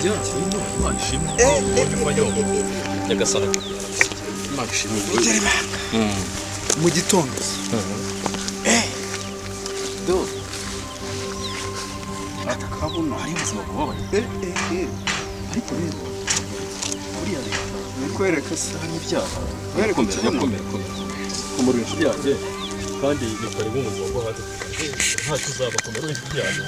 Imana ishimwe. Nyagasana, Imana ishimwe. Ugere banga mu gitondo. Do. Akabuno. Hari ubuzima bubabaye. Ariko rero buriya leta Nikwereka se. hari ibyaha. Wereka Komera, ikibuno. komera, komera. Komera inshuti yanjye. Kandi ni karibu mu buzima bwo hanze. Ntacyo uzaba, komera inshuti yanjye.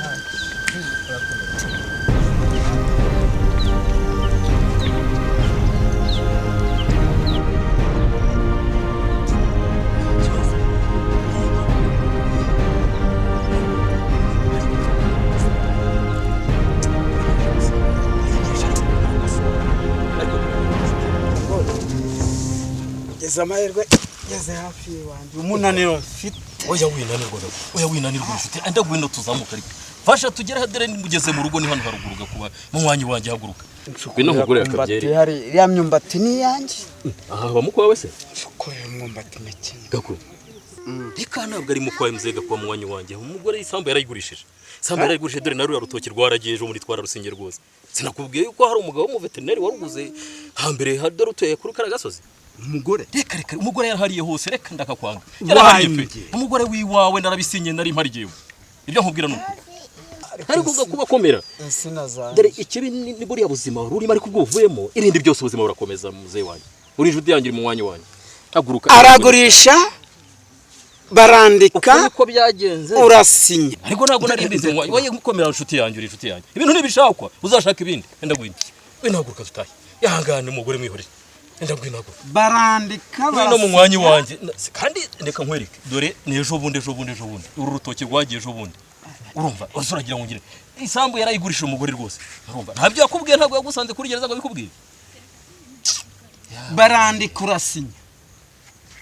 Ngeze amahirwe, ngeze hafi iwanjye, umunaniro mfite. Oya winanirwa gato. Oya winanirwa inshuti. Enda ngwino tuzamuka ariko. Fasha tugere hadere mugeze mu rugo, ni hano haruguru gakuba. Mu mwanyi wanjye, haguruka. Ngwino nkugurire akabyeri. Hari iriya myumbati ni iyanjye. Aha haba mukwawe se? Ncukurira umwumbati mekenya. Gakuru. Reka, ntabwo ari mukwawe mzee, gakuba mu mwanyi wanjye. Umugore isambu yarayigurishije. Isambu yarayigurishije, dore na ruriya rutoki rwaragiye ejo muri twara rusenge rwose. Sinakubwiye yuko hari umugabo w'umuveterineri waruguze hambere, dore utuye kuri kariya gasozi. Umugore? Reka reka, umugore yarahariye hose, reka ndakakwanga. Yarahariye pe. Wanjye. Umugore wiwawe narabisinye, nari mpari jewe. Ibyo nkubwira nuko. Ariko gakuba komera. Insina zanjye. Dore ikibi ni buriya buzima wari urimo, ariko ubwo uvuyemo irindi byose ubuzima burakomeza. Muzehe wanjye, uri inshuti yanjye, uri mu mwanya wanjye, haguruka. Aragurisha, barandika. Uko niko byagenze. Urasinya. Ariko ntabwo nari mbizi mu wowe. Gukomera inshuti yanjye, uri inshuti yanjye. Ibintu ntibishakwa, uzashaka ibindi. Enda ngwino, we haguruka dutahe. Ihangane, umugore mwihorere. Enda ngwino, haguruka. Barandika. Ngwino mu mwanya wanjye. Kandi reka nkwereke, dore ni ejo bundi, ejo bundi, ejo bundi uru rutoki rwagiye ejo bundi. Urumva ese uragira ngo ngire isambu yarayigurishije umugore rwose. Urumva ntabyo yakubwiye, ntabwo yagusanze kuri gereza ngo abikubwiye. Barandika, urasinya.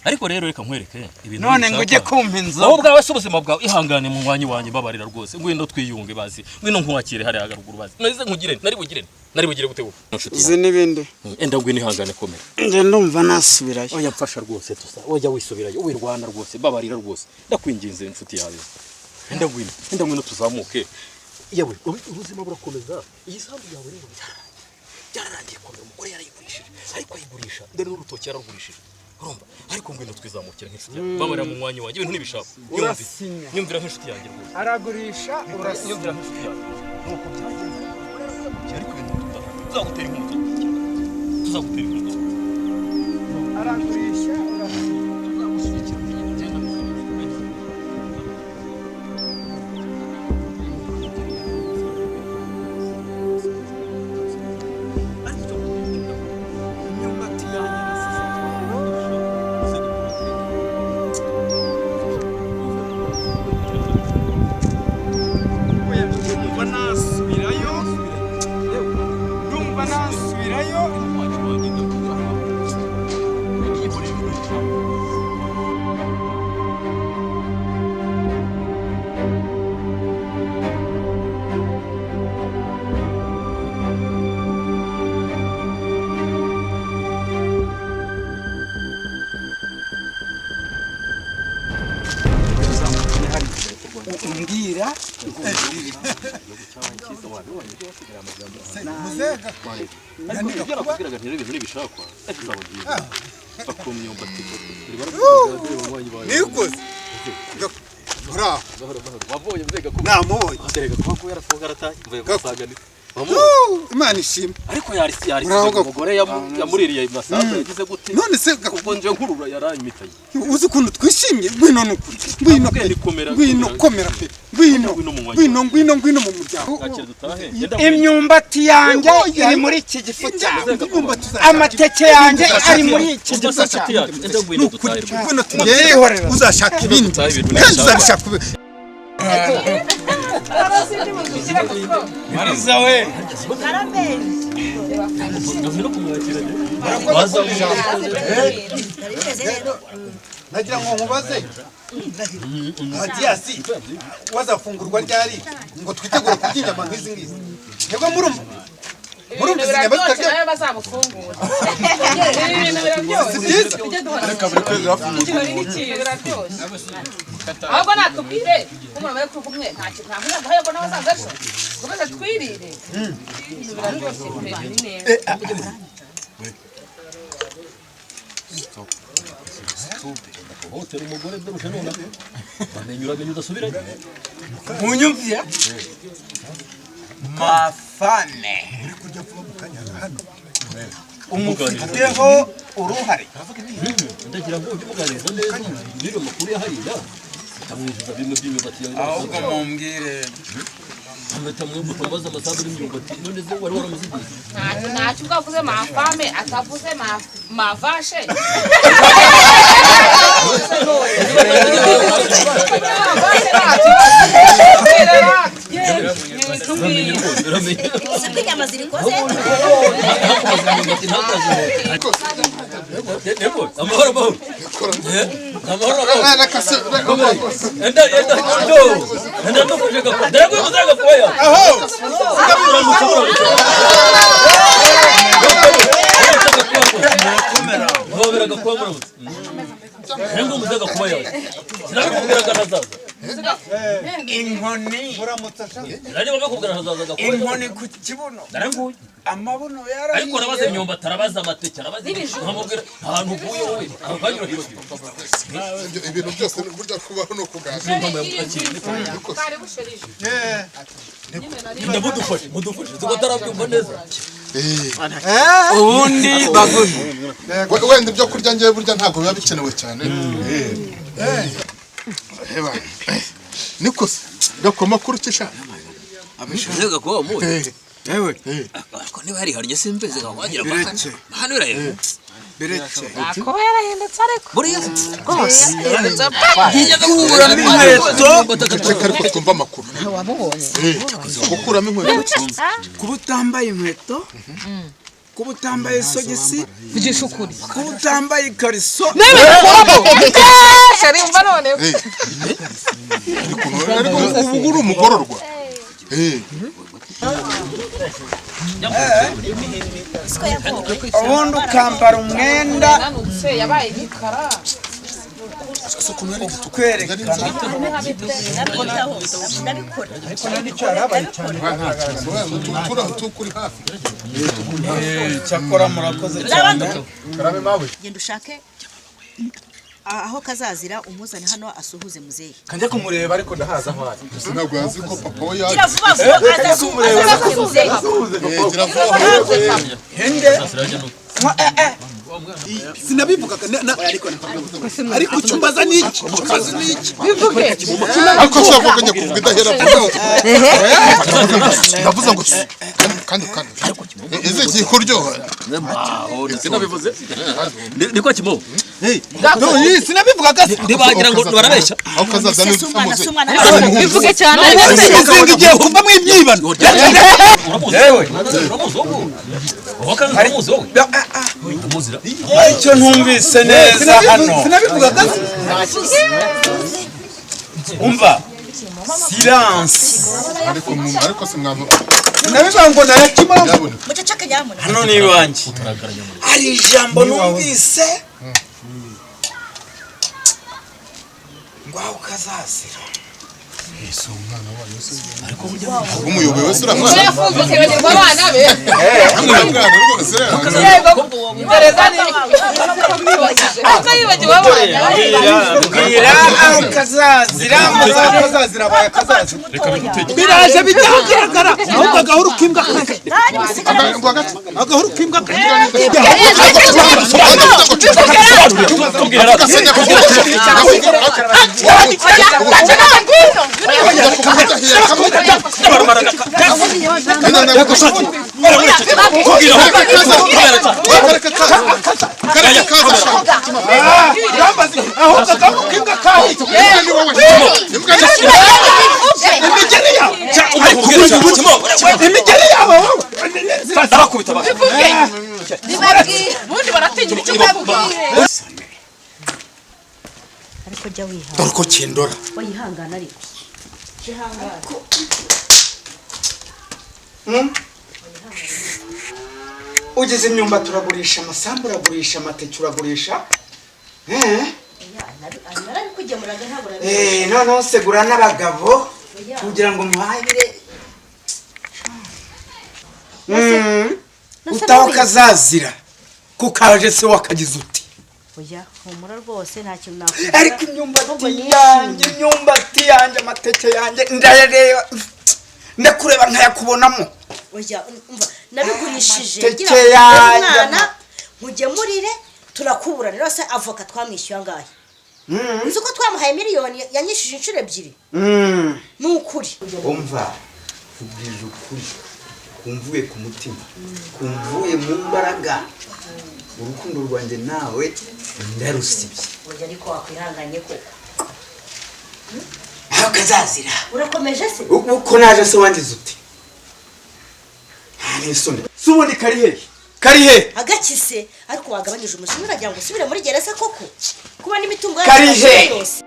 Ariko rero reka nkwereke ibintu None ngo ujye ntibishakwa. kumpa Wowe inzoga. ubwawe si ubuzima bwawe. Ihangane mu mwanya wanjye, mbabarira rwose. Ngwino twiyunge bazi, ngwino nkwakire hariya haruguru bazi. Narize nkugire, nari bugire, nari bugire gute wowe inshuti Uzi yanjye? n'ibindi. Enda ngwino, ihangane, komera. Njye ndumva nasubirayo. Oya mfasha rwose tusa, oya wisubirayo, wirwana rwose, mbabarira rwose, ndakwinginze inshuti yawe. Enda ngwino, enda ngwino tuzamuke. Yewe, ubuzima burakomeza. Iyi sambu yawe rero byararangiye, byararangiye. Komera, umugore yarayigurishije, ariko ayigurisha, dore n'urutoki yararugurishije. Urumva, ariko ngwino twizamukire nk'inshuti yawe. Mbabarira mu mwanya wanjye, ibintu ntibishaka. Urasinya. Nyumvira nk'inshuti yanjye rwose. Aragurisha, urasinya. Nyumvira nk'inshuti yanjye, nuko byagenze. Ariko ibintu tuzagutera inkunga, tuzagutera inkunga. Aragurisha, urasinya. Tuzagushyigikira. Genda. Imyumbati yanjye nasize. Oya, ndumva nasubirayo, ndumva nasubirayo. Umbwira. Muzega. Ariko ibyo nakubwiraga rero, ibintu ntibishakwa, ariko uzaba byiza bakumyumbati. Nikoze muraho. Wabonye mzega ko Namubonye. Erega kuba ko yarafunga arataye mvuye gusanganira. Wuu, Imana ishimwe. Ariko yari yari Muraho gako. umugore yamuririye masaza yagize gute? None se gako, Ubwo nje nkurura yaranyimitanye. Uzi ukuntu twishimye? Ngwino nukuri, ngwino Nakubwiye pe. ni komera, Ngwino. Komera. Komera pe, ngwino. Ngwino mu mwanya. Ngwino, ngwino, ngwino mu muryango. Akira dutahe. Imyumbati yanjye Oya. iri muri iki gifu cyawe. Imyumbati uzashaka. Amateke yanjye ari muri iki gifu Inshuti cyawe. yacu, enda ngwino Nukuri, dutahe rwose. ngwino tugende. Mubyihorere. Uzashaka ibindi Dutahe ibintu kandi ntibishakwa. uzabishaka Mariza we. Ndavuye no kumwakira njye. Waza. Nagira ngo nkubaze, Matiyasi wazafungurwa ryari ngo twitegure kurya inyama nk'izi ngizi? Mwebwe murumva, murumva izi nyama Biraryoshye. zitarya? Nawe bazamufungura, ibi bintu biraryoshye. Si byiza? Tujye duhora. Reka buri kwezi hafungurwa. Ikirori ni cyiza, biraryoshye. Ahubwo natubwire ko umuntu bari kumwe nta kintu nta mwanya guhaye ngo nawe azaza ejo. Dukomeze twirire. Ibintu biraryoshye pe, ni neza. Hotera umugore byoroshe none bamenye uramenye udasubirayo. Munyumvira mafane umufiteho uruhare. Ndagira ngo ujye umuganiriza neza umubwire amakuru ya hariya utamwishyuza bimwe by'imyumbati yawe. Ahubwo mumbwire utamubaza amasambu n'imyumbati none se wari waramuzigiye. Ntacyo ntacyo ubwo avuze mafame atavuze mavashe. Siko inyama zirikoze. Amahoro amahoro. Amahoro amahoro. Enda enda ndo. Enda ndo kushaka. Ndarago kuzaga kuya. Aho. Hobera gakuba muramutse. Nengo muzaga kuba yawe. Sinabikubwiraga ntazaza. Inkoni Nari bakubwira ntazaza gakuba. Inkoni ku kibuno. Ndaranguye. Amabuno yarahiye. Ariko arabaza imyumbati, arabaza amateke, arabaza nkamubwira ahantu uvuye wowe akanyura hibagiwe. Ibintu byose burya kubaho no kuganira. Ndamudufashe, mudufashe tuko tarabyumva neza. Ubundi baguhe. Wenda ibyo kurya ngiye burya ntabwo biba bikenewe cyane. Niko se gakoma kuri kisha. Abishaka kuba muzi. Ewe. Ariko niba hari harya simbizi wagira bakane. Hano iraye. Biretse. Kuba yarahindutse ariko. Buriya rwose. Ntiyaga kugura inkweto. Reka ariko twumva amakuru. Wamubonye. Gukuramo inkweto. Kuba utambaye inkweto. Kuba utambaye isogisi. Vugisha ukuri. Kuba utambaye ikariso. Shari umva none. Ariko ubu uri umugororwa. Ubundi ukambara umwenda yabaye igikara. Kwerekana. Cyakora murakoze cyane. Genda ushake aho kazazira umuzane hano asuhuze muzehe. Kanjye kumureba ariko ndahaza aho ari. Ntabwo yazi ko papa we yaje. Gira vuba vuba aza muzehe. Gira vuba vuba. Hende. Sinabivugaga ariko cyumbaza niki? Cyumbaza niki? Bivuge. Ariko savuga njye kuvuga idahera vuba. Ndavuze ngo kandi kandi eze giye kuryoha. Sinabivuze. Niko kimo. No, sinabivugaga. Ntibagira ngo barabeshya. Aho kazaza Si umwana si umwana. Bivuge cyane. Izinga igiye kuvamo imyibano. Yewe. Uramuzi wowe. Uramuzi wowe. Umuzira. Icyo ntumvise neza hano. Sinabivugaga. Umva. Silence. Ariko ariko simwamva. Sinabivuga ngo narakima. Muceceke nyamuna. Hano ni iwanjye. Hari ijambo numvise. Ngo aho kazazira. Umuyobozi wese uramwana. Yafunze akibagirwa abana be. Umwana rwose. Yego. Gereza ni. Ariko yibagiwe abana. Bwira aho kazazira. Kazazira abaye kazazira. Biraje bijya ahagaragara. Ahubwo agahuru k'imbwa kaze. Agahuru k'imbwa kaze. Imigeri yawe Ndabakubita Ubundi baratinya icyo bakubwiye. Ariko jya wihangana. Dore uko kindora. Wayihangana ariko. Ugeze imyumbati uragurisha, amasambu uragurisha, amateke uragurisha. Narabikugemura. Narabigemuraga, ntabwo nabigurishaga. Noneho segura n'abagabo Oya. kugira ngo muhahire. Nase Utaho nabizi. kazazira kukaje se wakagize uti? Oya, humura rwose, nta kintu nakubwira. Ariko Ahubwo imyumbati nishimye. yanjye, imyumbati yanjye, amateke yanjye, ndayareba, ndakureba nkayakubonamo. Oya, umva, nabigurishije Amateke ngira ngo yanjye, umwana nkugemurire, turakubura rero. Se avoka twamwishyuye angahe? Uzi ko twamuhaye miliyoni, yanyishije inshuro ebyiri? Ni ukuri. Umva, ubwije ukuri kumvuye ku mutima, kumvuye mu mbaraga, urukundo rwanjye nawe ndarusibye. Oya, ariko wakwihanganye koko. Aho kazazira. Urakomeje se? Uko naje se wangize uti? Nta n'isoni. Si ubundi kari hehe? Kari hehe? Agakise, ariko wagabanyije umujinya, uragira ngo usubire muri gereza koko, kuba n'imitungo Kari yacu he? yose.